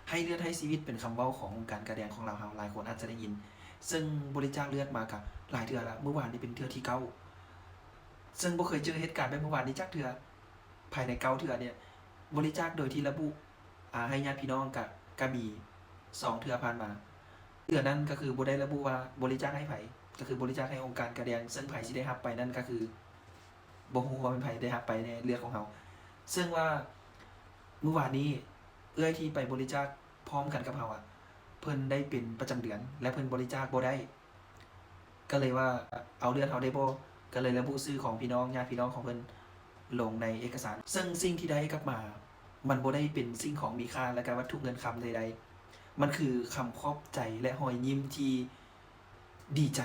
ໃຫ້ເລືອດໃຫ້ຊີວິດ ເປັນຄຳເວົ້າຂອງອົງການກາແດງຂອງລາວເຮົາ ຫຼາຍຄົນອາດຈະໄດ້ຍິນ. ເຊິ່ງບໍລິຈາກເລືອດມາກະຫຼາຍເທື່ອລະ, ມື້ວານນີ້ເປັນເທື່ອທີເກົ້າ ເຊິ່ງບໍ່ເຄີຍເຈີເຫດການແບບມື້ວານນີ້ຈັກເທື່ອ. ພາຍໃນເກົ້າເທື່ອນີ້ ບໍລິຈາກໂດຍທີ່ລະບຸ ອາ ໃຫ້ຍາດພີ່ນ້ອງກະ ກະມີສອງເທື່ອຜ່ານມາ. ເທື່ອນັ້ນກະຄືບໍ່ໄດ້ລະບຸວ່າບໍລິຈາກໃຫ້ໃຜ, ກະຄືບໍລິຈາກໃຫ້ອົງການກາແດງ, ເຊິ່ງໃຜຊິໄດ້ຮັບໄປນັ້ນກະຄື ບໍ່ຮູ້ວ່າແມ່ນໃຜໄດ້ຮັບໄປແນ່ເລືອດຂອງເຮົາ. ເຊິ່ງວ່າມື້ວານນີ້ ເອື້ອຍທີ່ໄປບໍລິຈາກພ້ອມກັນກັບເຮົາອະ ເພິ່ນໄດ້ເປັນປະຈຳເດືອນ ແລະ ເພິ່ນບໍລິຈາກບໍ່ໄດ້ ກະເລີຍວ່າເອົາເລືອດເຮົາໄດ້ບໍ່? ກະເລີຍລະບຸຊື່ຂອງພີ່ນ້ອງ ຍາດພີ່ນ້ອງຂອງເພິ່ນລົງໃນເອກະສານ. ເຊິ່ງສິ່ງທີ່ໄດ້ກັບມາ ມັນບໍ່ໄດ້ເປັນສິ່ງຂອງມີຄ່າ ແລະ ກະວັດຖຸເງິນຄຳໃດໆ, ມັນຄືຄຳຂອບໃຈ ແລະ ຮອຍຍິ້ມທີ່ດີໃຈ.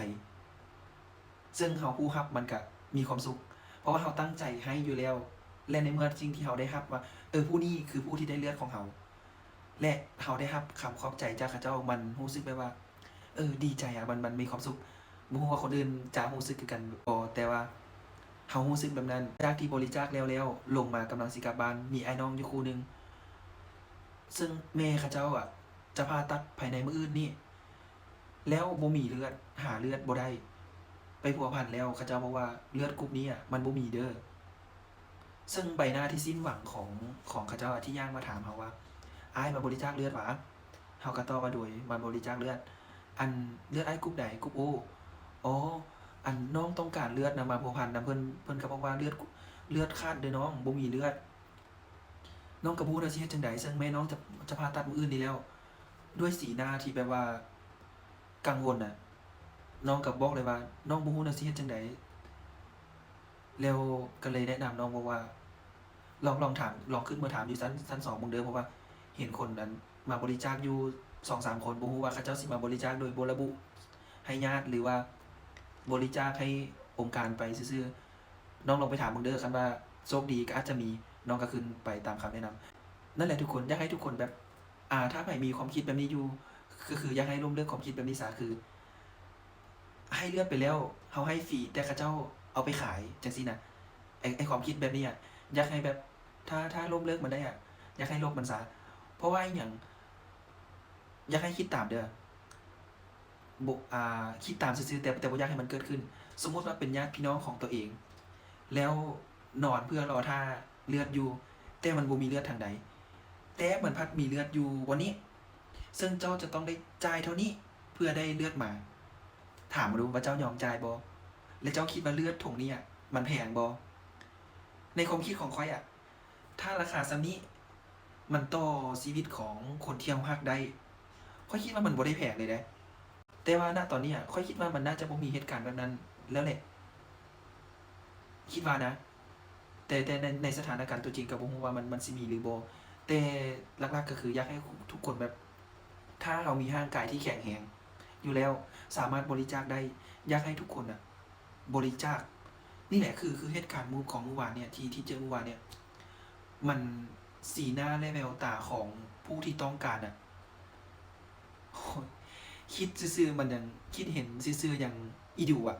ເຊິ່ງເຮົາຜູ້ຮັບມັນກະມີຄວາມສຸກ ເພາະວ່າເຮົາຕັ້ງໃຈໃຫ້ຢູ່ແລ້ວ ແລະ ໃນເມື່ອສິ່ງທີ່ເຮົາໄດ້ຮັບວ່າ ເອີ ຜູ້ນີ້ຄືຜູ້ທີ່ໄດ້ເລືອດຂອງເຮົາ ແລະ ເຮົາໄດ້ຮັບຄຳຂອບໃຈຈາກເຂົາເຈົ້າ ມັນຮູ້ສຶກແບບວ່າ ເອີ ດີໃຈອະ ມັນ ມັນມີຄວາມສຸກ. ບໍ່ຮູ້ວ່າຄົນອື່ນຈະຮູ້ສຶກຄືກັນບໍ່ ແຕ່ວ່າເຮົາຮູ້ສຶກແບບນັ້ນ. ຈາກທີ່ບໍລິຈາກແລ້ວໆ ລົງມາກຳລັງຊິກັບບ້ານ ມີອ້າຍນ້ອງຢູ່ຄູ່ໜຶ່ງ ເຊິ່ງແມ່ເຂົາເຈົ້າອະ ຈະຜ່າຕັດພາຍໃນມື້ອື່ນນີ້ ແລ້ວບໍ່ມີເລືອດ ຫາເລືອດບໍ່ໄດ້ ໄປພົວພັນແລ້ວ ເຂົາເຈົ້າບອກວ່າເລືອດກຸ່ມນີ້ອະ ມັນບໍ່ມີເດີ້. ເຊິ່ງໃບໜ້າທີ່ສິ້ນຫວັງຂອງ ຂອງເຂົາເຈົ້າອະ ທີ່ຍ່າງມາຖາມເຮົາວ່າ ອ້າຍມາບໍລິຈາກເລືອດຫວາ? ເຮົາກະຕອບວ່າ ໂດຍ ມາບໍລິຈາກເລືອດ. ອັນ ເລືອດອ້າຍກຸ່ມໃດ? ກຸ່ມໂອ. ອໍ ອັນ ນ້ອງຕ້ອງການເລືອດນຳ ມາພົວພັນນຳເພິ່ນ. ເພິ່ນກະບອກວ່າ ເລືອດ ເລືອດຂາດເດີ້ນ້ອງ ບໍ່ມີເລືອດ. ນ້ອງກະບໍ່ຮູ້ວ່າຊິເຮັດຈັ່ງໃດ ເຊິ່ງແມ່ນ້ອງຈະ ຈະຜ່າຕັດມື້ອື່ນນີ້ແລ້ວ. ດ້ວຍສີໜ້າທີ່ແບບວ່າກັງວົນນະ ນ້ອງກະບອກເລີຍວ່າ ນ້ອງບໍ່ຮູ້ວ່າຊິເຮັດຈັ່ງໃດ. ແລ້ວກະເລີຍແນະນຳນ້ອງບອກວ່າ ລອງ ລອງຖາມ ລອງຂຶ້ນມາຖາມຢູ່ຊັ້ນ ຊັ້ນສອງເບິ່ງເດີ້ ເພາະວ່າເຫັນຄົນນັ້ນມາບໍລິຈາກຢູ່ສອງສາມຄົນ ບໍ່ຮູ້ວ່າເຂົາເຈົ້າຊິມາບໍລິຈາກໂດຍບໍ່ລະບຸໃຫ້ຍາດ ຫຼືວ່າບໍລິຈາກໃຫ້ອົງການໄປຊື່ໆ. ນ້ອງລອງໄປຖາມເບິ່ງເດີ້ ຄັນວ່າໂຊກດີກະອາດຈະມີ. ນ້ອງກະຂຶ້ນໄປຕາມຄຳແນະນຳ. ນັ້ນແຫຼະທຸກຄົນ ຢາກໃຫ້ທຸກຄົນແບບ ອາ ຖ້າໃຜມີຄວາມຄິດແບບນີ້ຢູ່ ກະຄືຢາກໃຫ້ລົ້ມເລີກຄວາມຄິດແບບນີ້ຊະ ຄືໃຫ້ເລືອດໄປແລ້ວ ເຮົາໃຫ້ຟຣີ ແຕ່ເຂົາເຈົ້າເອົາໄປຂາຍ ຈັ່ງຊີ້ນະ. ໄອ້ ໄອ້ຄວາມຄິດແບບນີ້ອະ ຢາກໃຫ້ແບບ ຖ້າ ຖ້າລົ້ມເລີກມັນໄດ້ອະ ຢາກໃຫ້ລົບມັນຊະ. ເພາະວ່າອີ່ຫຍັງ? ຢາກໃຫ້ຄິດຕາມເດີ້ ບໍ່ ອາ ຄິດຕາມຊື່ໆ ແຕ່ ແຕ່ບໍ່ຢາກໃຫ້ມັນເກີດຂຶ້ນ. ສົມມຸດວ່າເປັນຍາດພີ່ນ້ອງຂອງໂຕເອງ ແລ້ວນອນເພື່ອລໍຖ້າເລືອດຢູ່ ແຕ່ມັນບໍ່ມີເລືອດທາງໃດ ແຕ່ມັນພັດມີເລືອດຢູ່ບ່ອນນີ້ ເຊິ່ງເຈົ້າຈະຕ້ອງໄດ້ຈ່າຍເທົ່ານີ້ເພື່ອໄດ້ເລືອດມາ. ຖາມມາດູວ່າເຈົ້າຍອມຈ່າຍບໍ່? ແລະ ເຈົ້າຄິດວ່າເລືອດຖົງນີ້ອະ ມັນແພງບໍ່? ໃນຄວາມຄິດຂອງຂ້ອຍອະ ຖ້າລາຄາສ່ຳນີ້ ມັນຕໍ່ຊີວິດຂອງຄົນທີ່ເຮົາຮັກໄດ້ ຂ້ອຍຄິດວ່າມັນບໍ່ໄດ້ແພງເລີຍເດ້. ແຕ່ວ່ານະຕອນນີ້ອະ ຂ້ອຍຄິດວ່າມັນໜ້າຈະບໍ່ມີເຫດການແບບນັ້ນແລ້ວແຫຼະ ຄິດວ່ານະ. ແຕ່ ແຕ່ໃນ ໃນສະຖານະການຕົວຈິງກະບໍ່ຮູ້ວ່າມັນ ມັນຊິມີຫຼືບໍ່. ແຕ່ຫຼັກໆກະຄືຢາກໃຫ້ທຸກຄົນແບບ ຖ້າເຮົາມີຮ່າງກາຍທີ່ແຂງແຮງຢູ່ແລ້ວ ສາມາດບໍລິຈາກໄດ້ ຢາກໃຫ້ທຸກຄົນນະ ບໍລິຈາກ. ນີ້ແຫຼະ ຄື ຄືເຫດການມື້ ຂອງມື້ວານເນີ້ຍ ທີ່ ທີ່ເຈີມື້ວານເນີ້ຍ ມັນ ສີໜ້າ ແລະ ແວວຕາຂອງຜູ້ທີ່ຕ້ອງການນະ ໂອ້ຍ ຄິດຊື່ໆ ມັນຍັງ ຄິດເຫັນຊື່ໆ ຍັງອີ່ດູອະ.